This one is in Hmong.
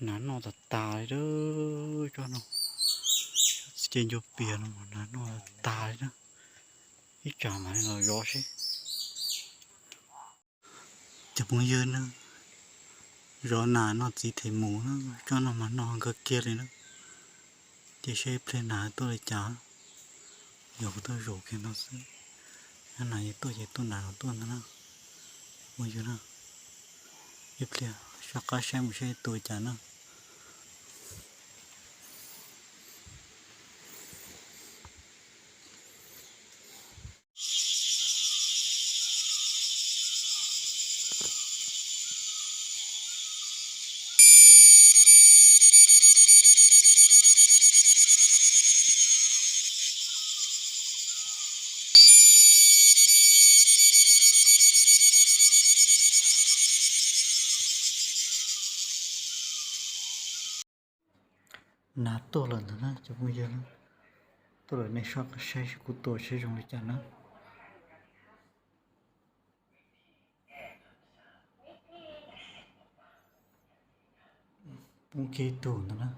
Nas noj tas tas li lawm, tsob no, tsob txiv ceg ncua pias no mas nas noj tas tas li na. Ib tsam mam li los zov seb. Cov phooj ywg na, zov nas noj txiv them mus na, tsob no mas noj nkag kiag li na. Ces seb ib pliag nas tuaj li cas, yog kuv tuaj zaum kiag no xwb. Yog nas yuav tuaj ces tuaj nram no tuaj ntag na. Phooj ywg na, ib pliag soj qab saib mus seb tuaj li cas na. Nas tuaj lawm ntag na cov phooj ywg na. Tuaj lawm, nej soj qab saib seb kuv tua seb zoo li cas na. Poob kiag ib tug ntag na.